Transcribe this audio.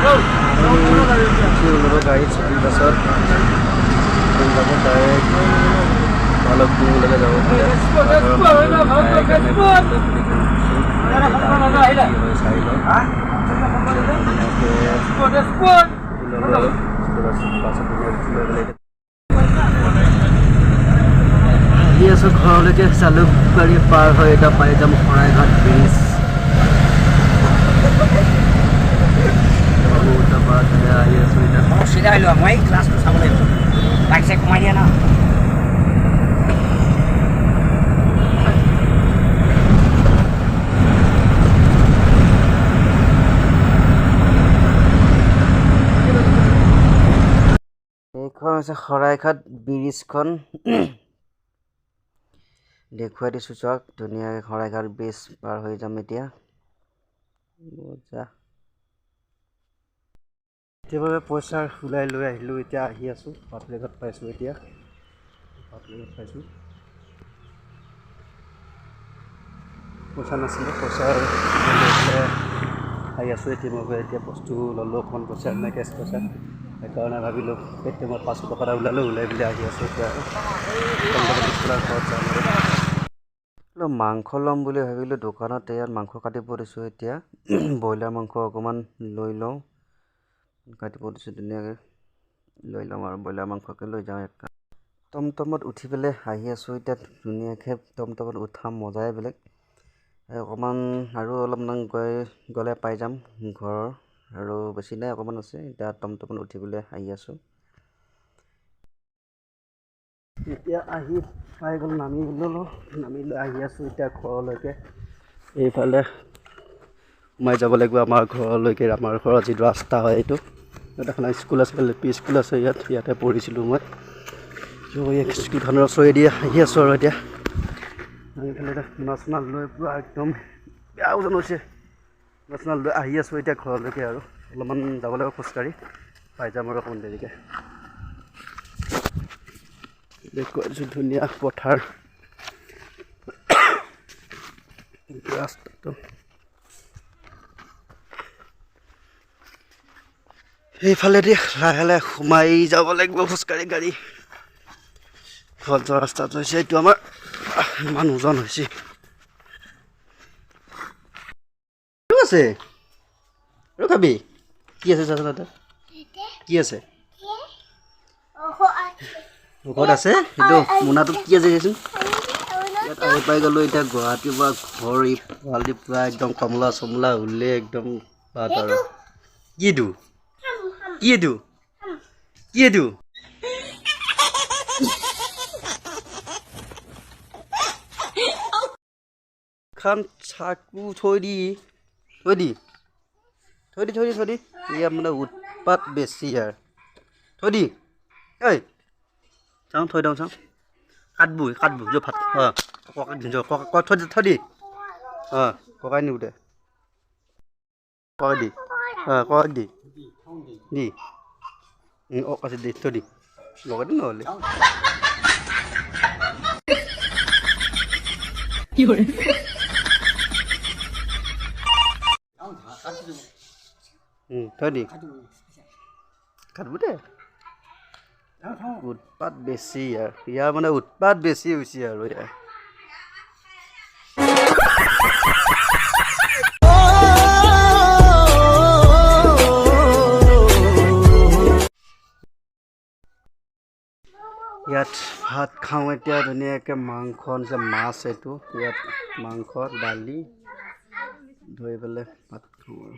উঠি গ'লোঁ গাড়ীত, চিটি বাছত যাব ডাইৰেক্ট ভালুকপুংলৈকে যাব বোলে। চাই লওঁ, ধুনীয়াকৈ ল'লোঁ আৰু বাছত ধুনীয়াকৈ উঠি লৈ পেলাই আহি আছোঁ ঘৰলৈকে। জালুকবাৰী পাৰ হৈ এতিয়া পাই যাম শৰাইঘাট ব্ৰিজ। তাৰপৰা ধুনীয়া আহি আছোঁ এতিয়া। চিধা আহিলোঁ, মই ক্লাছটো চাব লাগিব। বাইক চাইক কমাই দিয়া ন। এইখন হৈছে শৰাইঘাট ব্ৰিজখন, দেখুৱাই দিছোঁ চাওক ধুনীয়াকৈ। শৰাইঘাট ব্ৰিজ পাৰ হৈ যাম এতিয়া। মজা। এতিয়াৰ পইচা ওলাই লৈ আহিলোঁ, এতিয়া আহি আছোঁ। পাটলিঘাট পাইছোঁ, এতিয়া পাটলিঘাট পাইছোঁ। পইচা নাছিলে, পইচা লৈ পেলাই আহি আছোঁ এ টি এমৰ পৰা। এতিয়া বস্তু ল'লোঁ অকণমান, পইচা নাই, কেছ পইচা। সেইকাৰণে ভাবিলোঁ এ টি এমত 500 টকা এটা ওলালোঁ, ওলাই পেলাই আহি আছোঁ এতিয়া আৰু ঘৰত যাম। আৰু অলপ মাংস ল'ম বুলি ভাবিলোঁ দোকানত। ইয়াত মাংস কাটিব দিছোঁ এতিয়া। ব্ৰইলাৰ মাংস অকণমান লৈ লওঁ, কাটিব দিছোঁ ধুনীয়াকৈ। লৈ ল'ম আৰু ব্ৰইলাৰ মাংসকে লৈ যাওঁ। এক টমটমত উঠি পেলাই আহি আছোঁ এতিয়া ধুনীয়াকৈ। টমটমত উঠা মজাই বেলেগ। অকণমান আৰু অলপমান গৈ গ'লে পাই যাম ঘৰৰ, আৰু বেছি নাই, অকণমান আছে। এতিয়া টমটমত উঠি পেলাই আহি আছোঁ। এতিয়া আহি পাই গ'ল, নামি ল'লোঁ, নামি লৈ আহি আছোঁ এতিয়া ঘৰলৈকে। এইফালে সোমাই যাব লাগিব আমাৰ ঘৰলৈকে। আমাৰ ঘৰৰ যিটো ৰাস্তা হয় এইটো। ইয়াত এখন স্কুল আছে, এল পি স্কুল আছে ইয়াত, ইয়াতে পঢ়িছিলোঁ মই। এই স্কুলখনৰ ওচৰেদি আহি আছোঁ আৰু এতিয়া এইফালে এতিয়া মোনা চোনা লৈ পূৰা একদম বেয়া ওজন হৈছে। মোনা চোনা লৈ আহি আছোঁ এতিয়া ঘৰলৈকে আৰু অলপমান যাব লাগিব খোজকাঢ়ি, পাই যাম আৰু অকণমান দেৰিকৈ। দেখুৱাই দিছোঁ ধুনীয়া পথাৰ, ৰাস্তাটো। সেইফালেদি লাহে লাহে সোমাই যাব লাগিব খোজকাঢ়ি। গাড়ী ঘৰত যোৱা ৰাস্তাটো হৈছে এইটো আমাৰ। ইমান ওজন হৈছে। আছে আৰু খাবি কি আছে চাচোন তাতে কি আছে? ঔষধ আছে সেইটো। মোনাটোত কি আছে চাচোন। ইয়াত আহি পাই গ'লোঁ এতিয়া গুৱাহাটীৰ পৰা ঘৰ। এই পোৱালি পূৰা একদম কমলা চমলা উলিয়াই একদম বাট আৰু কি এইটো? কি এইটো? কি এইটো? খান চাকু থৈ দি, থৈ দি, থৈ দি, থৈ দি, থৈ দি। ইয়াৰ মানে উৎপাত বেছি ইয়াৰ। থৈ দি, ঐ চাওঁ, থৈ দিওঁ, চাওঁ। কাটবো, কাটবো। যোৱা ভাত, অঁ, ককাক দিম, যোৱা ককাক। থৈ দি, থৈ দি। অঁ, ককাই নিব দে, ককাক দি। অঁ, ককাক দি, দি। অঁ, আছে, দি, থৈ দি, লগাই দিম নহ'লে। থৈ দি, কাটবো দে। উৎপাত বেছি ইয়াৰ, ইয়াৰ মানে উৎপাত বেছি হৈছে আৰু ইয়াৰ। ইয়াত ভাত খাওঁ এতিয়া ধুনীয়াকৈ। মাংস আনিছে, মাছ এইটো। ইয়াত মাংস, দালি ধৰি পেলাই ভাত খাওঁ আৰু।